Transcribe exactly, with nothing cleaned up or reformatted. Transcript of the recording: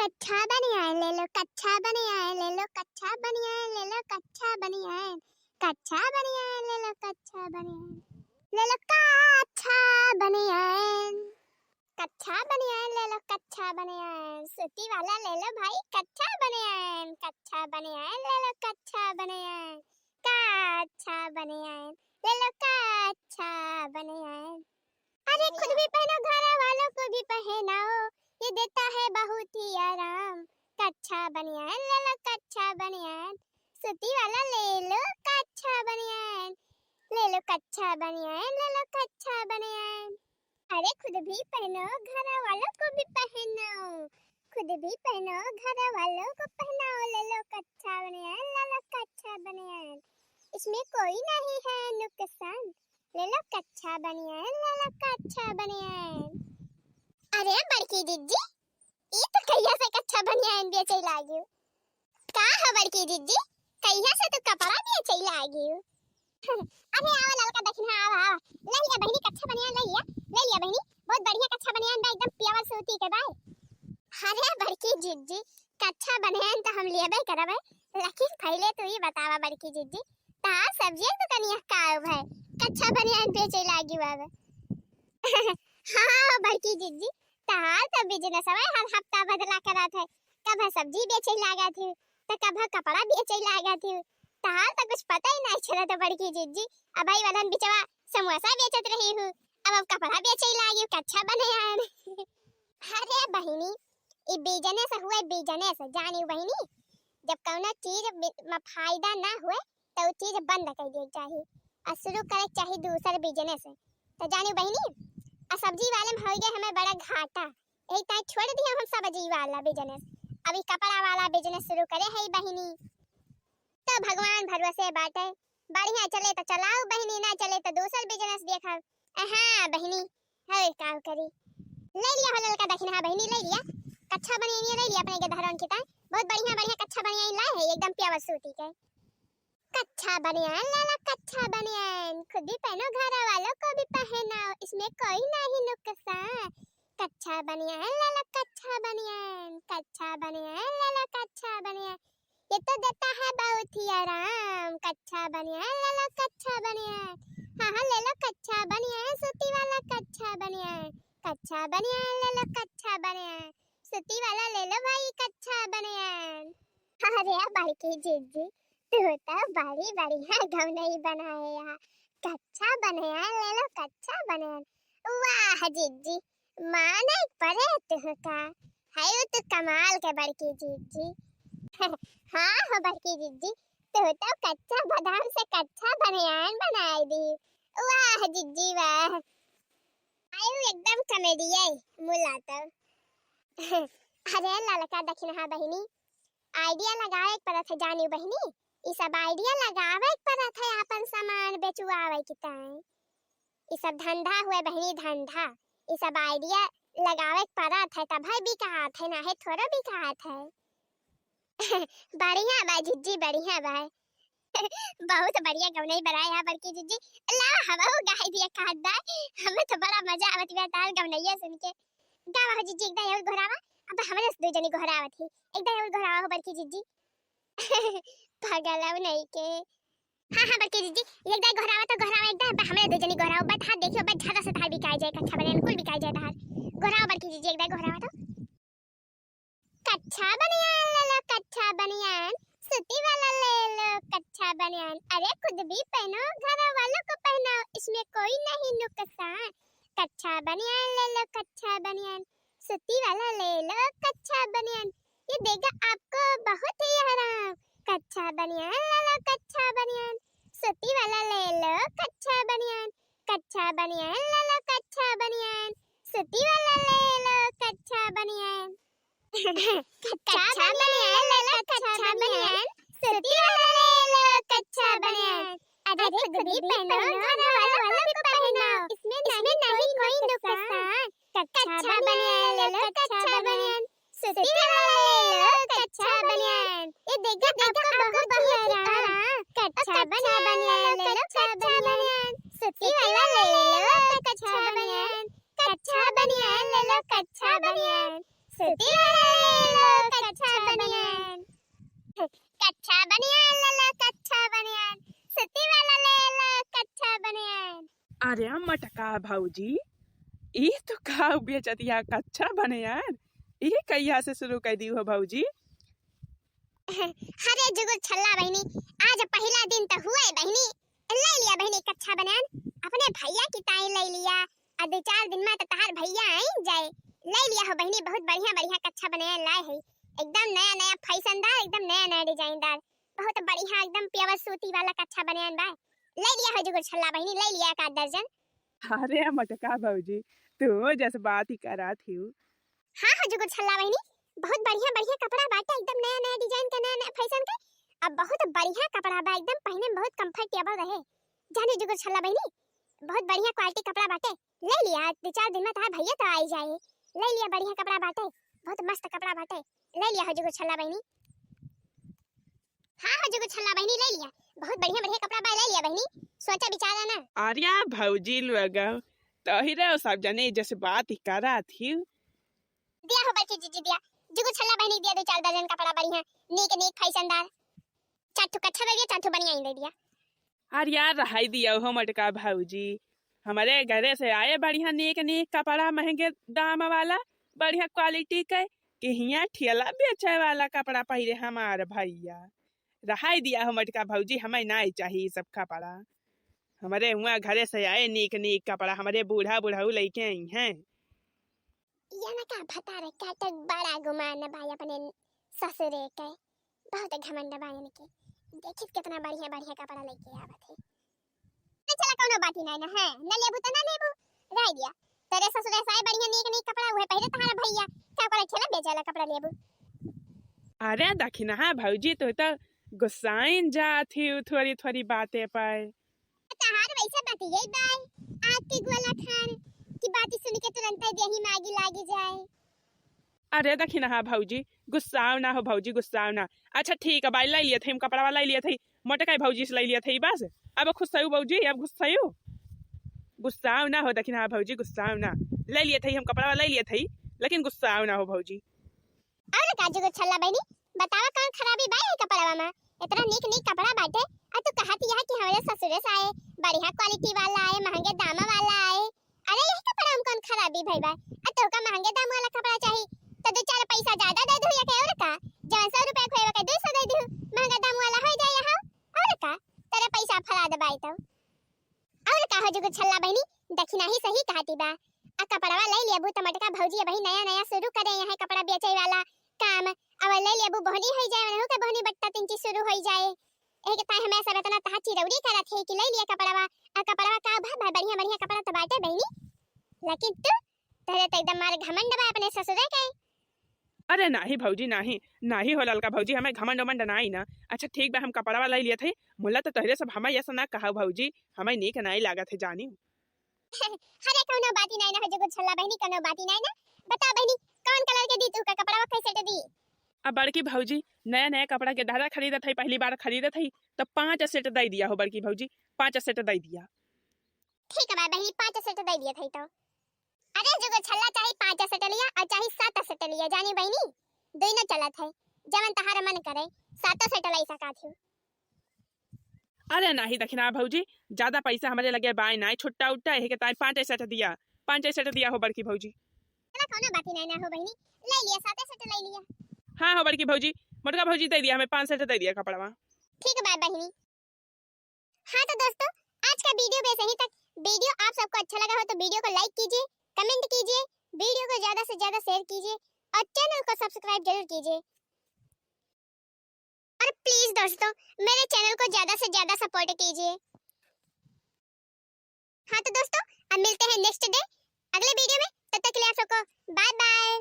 कच्छा बनियान ले लो, कच्छा बनियान ले लो, कच्छा बनियान ले लो, कच्छा बनियान, कच्छा बनियान ले लो, कच्छा बनियान ले लो, कच्छा बनियान। कच्छा बनियान ले लो, कच्छा बनियान, सूती वाला ले लो भाई, कच्छा बनियान, कच्छा बनियान ले लो, कच्छा बनियान, कच्छा बनियान ले लो, कच्छा बनियान। अरे खुद भी पहनो, घर वालों को भी पहनाओ, ये देता है बहुत ही आराम। कच्छा बनियान ले लो, कच्छा बनियान, सूती वाला ले लो, कच्छा बनियान ले लो, कच्छा बनियान ले लो, कच्छा बनियान। अरे खुद भी पहनो, घर वालों को भी पहनाओ, खुद भी पहनो, घर वालों को पहनाओ, ले लो कच्छा बनियान, ले लो कच्छा बनियान, इसमें कोई नहीं है नुकसान, ले लो कच्छा बनियान, ले लो कच्छा बनियान। अरे बड़की जिज्जी, ई तो कहिया से कच्छा बनियान बेचे लागिउ? का हो बड़की जिज्जी, कहिया से तू कपड़ा बेचे लागिउ? अरे आवा ललका दखिनहा, आवा, आवा, ले लिया बहिनी कच्छा बनियान, ले लिया, ले लिया बहिनी, बहुत बढ़िया कच्छा बनियान बा, एकदम pure सूती के बा। अरे बड़की जिज्जी, कच्छा बनियान तो हम लेबे करबे, लेकिन पहले तू ही बतावा बड़की जिज्जी, तहार सब्जी के दुकानिया का है, कच्छा बनियान बेचे लागिउ अब? हाँ बड़की जिज्जी, तहार तो business हवे, हर हफ्ता बदला करत है, कब सब्जी बेचे लागत ही, तो कब कपड़ा बेचे लागत ही, तहार तो कुछ पता ही नहीं चलत बड़की जिज्जी। अबही वलन बिचवा समोसा बेचत रही हूँ, अब, अब कपड़ा बेचे लागिउ, कच्छा बनियान। अरे बहिनी, ई business हुए business, जानिउ बहिनी, जब कौनो चीज बि-, में फायदा ना हुए तो उ चीज बंद कर दिए चाही और शुरू करे चाही दूसर business। तो जानिउ बहिनी, आ सब्जी वाले में हो गए हमें बड़ा घाटा, यही ताई छोड़ दिया हम सब्जी वाला business, अभी कपड़ा वाला business शुरू करे है बहिनी। तो भगवान भरोसे बाटे, बढ़िया चले तो चलाओ बहिनी, ना चले तो दूसर business देखब। हाँ बहिनी, और का करी, ले लिया हो ललका दखिनहा बहिनी, ले लिया, कच्छा बनियान ले लिया अपने के धरन के ताई, बहुत बढ़िया बढ़िया कच्छा बनियान लाए है, एकदम pure सूती के। कच्छा बनियान ले लो, कच्छा बनियान, खुद भी पहनो, घर वालों को भी पहनाओ, इसमें कोई नहीं नुकसान। कच्छा बनियान ले लो, कच्छा बनियान, कच्छा बनियान ले लो, कच्छा बनियान, ये तो देता है बहुत ही आराम। कच्छा बनियान ले लो, कच्छा बनियान, हाँ हाँ ले लो कच्छा बनियान, सूती वाला कच्छा बनियान, कच्छा बनियान ले लो, कच्छा बनियान, सूती वाला ले लो भाई कच्छा बनियान। अरे बड़की जिज्जी, तू तो बड़ी बढ़िया गवनई बनाए है, कच्छा बनियान ले लो, कच्छा बनियान। वाह जिज्जी, माने परे तुहका, है तो कमाल के बड़की जिज्जी। हाँ हो बड़की जिज्जी, तू तो कच्चा बादाम से कच्छा बनियान बनाए दी। वाह जिज्जी वाह। आयु एकदम comedy है मुला तो। अरे ललका दखिनहा बहिनी, idea लगावे के पड़त है जानिउ बहिनी, ई सब idea लगावे के पड़त है आपन सामान बेचुआवे के ताई। ई सब धंधा हुए बहिनी, धंधा। ई सब idea लगावे के पड़त है, तब है बिकात है, ना है थोड़ो बिकात है। बढ़िया बा जिज्जी, बढ़िया बा। बहुत बढ़िया गवनई बनाए है बड़की जिज्जी। ला, हमहू गाय दिया कहत बा। हमें तो बड़ा मजा आवत बा तार गवनैया सुन के। गावा हो जिज्जी, एक दाई और गोहरावा। अब हमरे से दो जनी गोहरावत ही। एक दाई और गोहरावा हो बड़की जिज्जी। पागल हो नहीं के। हाँ, हाँ, बड़की जिज्जी, एक दाई गोहरावा तो गोहरावा, एक दाई बा हमरे दो जनी गोहरावा, बट हाँ, देखियो, बट ज्यादा से तार बिकाई जाए, कच्छा बनियान कुल बिकाई जाए तार। गोहरावा बड़की जिज्जी, एक दाई गोहरावा तो। कच्छा बनियान ले लो, कच्छा बनियान, सूती वाला ले लो, कच्छा बनियान। अरे खुद भी पहनो, घर वालों को पहनाओ, इसमें कोई नहीं नुकसान। कच्छा बनियान ले लो, कच्छा बनियान, सूती वाला ले लो, कच्छा बनियान, ये देगा आपको बहुत ही आराम। कच्छा बनियान ले लो, कच्छा बनियान, सूती वाला ले लो, कच्छा बनियान, कच्छा बनियान ले लो, कच्छा बनियान, सूती वाला ले लो, कच्छा बनियान। कच्छा बनियान ले लो, कच्छा बनियान, सूती वाला ले लो, कच्छा बनियान। अरे खुद भी पहनो, घर वालों को भी पहनाओ, इसमें नहीं कोई नुकसान। कच्छा बनियान ले लो, कच्छा बनियान, सूती वाला ले लो, कच्छा बनियान, ये देगा आपको बहुत ही आराम। कच्छा बनियान ले लो, कच्छा बनियान, सूती वाला ले लो, कच्छा बनियान, कच्छा बनियान ले लो, कच्छा बनियान, सूती वाला ले लो, अरे मोटका भौजी, ई तो का बेचतिया कच्छा बनियान, ई कहिया से शुरू कर दी हो भौजी? अरे जुगुर छल्ला बहिनी, आज पहिला दिन त हुए बहिनी, ले लिया बहिनी कच्छा बनियान, अपने भैया की ताई ले लिया, आ दो चार दिन में तो तहार भैया आई जाए, ले लिया हो बहिनी, बहुत बढ़िया बढ़िया कच्छा बनियान लाए है, एकदम नया नया फैशनदार, एकदम नया नया डिजाइनदार, बहुत बढ़िया एकदम pure सूती वाला कच्छा बनियान बा, ले लिया हो जुगुर छल्ला बहिनी, ले लिया एक आध दर्जन। अरे मोटका भौजी, तू जस बात ही करत हिउ। हाँ हो जुगुर छल्ला बहिनी, बहुत बढ़िया बढ़िया कपड़ा बाटे, एकदम नया नया डिजाइन के, नया नया फैशन के, अब बहुत बढ़िया कपड़ा बा, एकदम पहने में बहुत comfortable रहे। जाने जुगुर छल्ला बहिनी, बहुत बढ़िया quality कपड़ा बाटे, ले लिया, दो चार दिन में तहार भैया तो आई जाए, ले लिया, बढ़िया कपड़ा बाटे, बहुत मस्त कपड़ा बाटे, ले लिया हो जुगुर छल्ला बहिनी। हाँ हो जुगुर छल्ला बहिनी, ले लिया, बहुत बढ़िया बढ़िया कपड़ा बा, ले लिया बहिनी, सोचा विचारा ना। अरे भौजी लोग, तोहरे सब जने जस बात ही करत हिउ। दिया हो बड़की जीजी दिया, जुगुर छल्ला बहिनी दिया दो चार दर्जन कपड़ा बढ़िया, नीक नीक फैशनदार, चार ठो कच्छा दे दिया, चार ठो बनियान दे दिया। अरे यार, रहाई दिया हो मोटका भौजी, हमरे घरे से आए बढ़िया नीक नीक कपड़ा, महंगे दाम वाला, बढ़िया quality के, कि हियाँ ठेला बेचे वाला कपड़ा पहिरे हमार भैया। रहाई दिया हो मोटका भौजी, हमें नाई चाही ई सब कपड़ा। हमरे हुआँ घरे से आए नीक नीक कपड़ा, हमरे बूढ़ा बुढ़ऊ लइके आई हैं। ये ना का भतारे का तो बड़ा गुमान बा अपने ससुरे के, बहुत घमंड बा इनके। देखित कितना बढ़िया बढ़िया कपड़ा लेके आवत है। ना चला, कौनो बात ही नहीं ना है, ना लेबू तो ना लेबू, रह दिया। तेरे ससुरे से आए बढ़िया नीक नीक कपड़ा, उहे पहिरे तहारा भैया, का करे ठेला बेचे वाला कपड़ा लेबू? अरे दखिनहा भौजी, तू तो गुस्साइन जात हिउ थोड़ी थोड़ी बातें पर। तहार वैसे बतिये बाय, आग के गोला खान की बात सुन के तुरंत देही में आगी लागी जाए। अरे दखिनहा भौजी, गुस्साओ ना हो भौजी, गुस्साओ ना। अच्छा ठीक है बाय, ले लिया थी हम कपड़वा, ले लिया थी मोटका भौजी से, ले लिया थी बस। अब खुश सयू भौजी, अब गुस्सायू, गुस्साओ ना हो दखिनहा भौजी, गुस्साओ ना। ले लिया थी हम कपड़वा, ले लिया थी, लेकिन गुस्साओ ना हो भौजी। और का जुगुर छल्ला बहिनी, बतावा कौन खराबी बा ई कपड़वा में? इतना नीक नीक कपड़ा बाटे, आ तू कहत यह कि हमरे ससुरे से आए, बढ़िया quality वाला आए, महंगे दाम वाला आए। अरे यही कपड़ा में कौन खराबी भई बा? आ तोहका महंगे दाम वाला कपड़ा चाही, तो दो चार पैसा ज्यादा दे दू या के और का? जवन सौ रुपया के होए के दो सौ दे दू, महंगा दाम वाला हो जाए यहाँ। और का? तेरे पैसा फरा दबाई तो। और का हो जुगुर छल्ला बहिनी, दखिनहा ही सही कहती बा। आ कपड़वा ले लेबू त मोटका भौजी अबही नया नया शुरू करे यहाँ कपड़ा बेचे वाला काम। अब ले लेबू बोहनी होई जाए, उनहु के बोहनी बट्टा तिंची शुरू होई जाए। एह के ताई हमें सब इतना तहा चिरौरी करत है कि ले लिया कपड़वा। आ कपड़वा का भा, भा बढ़िया बढ़िया कपड़ा तो बाटे बहिनी, लेकिन तू, तोहरे तो एकदम मार घमंड बा अपने ससुरे के। अरे नाही भौजी, नाही, नाही हो ललका भौजी, हमें घमंड उमंड नाही ना। अच्छा ठीक बा, हम कपड़वा ले लिया थे, मुला तो तोहरे सब हमें ऐसा ना कहा भौजी, हमें नीक नाही लागत है जानी। अरे कौनो बात ही नाही ना हो जुगुर छल्ला बहिनी, कौनो बात ही नाही ना। बता बहिनी, कौन colour के दी तू का कपड़वा, कैसे set दी? अब बड़की भौजी नया नया कपड़ा के धारा खरीदत है, पहली बार खरीदत है, तो पाँच set दे दिया हो बड़की भौजी, पाँच set दे दिया। ठीक है बा बहिनी, पाँच set दे दिया थे तो। अरे जुगुर छल्ला चाहे पाँच set लिया और चाहे सात set लिया, जानी बहिनी, दोनों चलत है, जवन तहार मन करे, सातों set ले सका थी। अरे नाही दखिनहा भौजी, ज्यादा पैसा हमरे लगे बाय नाही, छुट्टा उट्टा, यही के ताई पाँच set दिया, पाँच set दिया हो बड़की भौजी। चला कौनो बात ही नाही ना हो बहिनी, ले लिया, सातों set ले लिया। हाँ हो बड़की भौजी, मोटका भौजी दे दिया हमें पाँच set दे दिया कपड़वा। ठीक बा बहिनी। हाँ तो दोस्तों, आज का video बस यहीं तक। Video आप सबको अच्छा लगा हो तो video को like कीजिए, comment कीजिए, video को ज्यादा से ज्यादा share कीजिए और channel को subscribe जरूर कीजिए। और please दोस्तों, मेरे channel को ज्यादा से ज्यादा support कीजिए। हाँ तो दोस्तों, अब मिलते हैं next day अगले video में। तब तक के लिए आप सबको bye bye।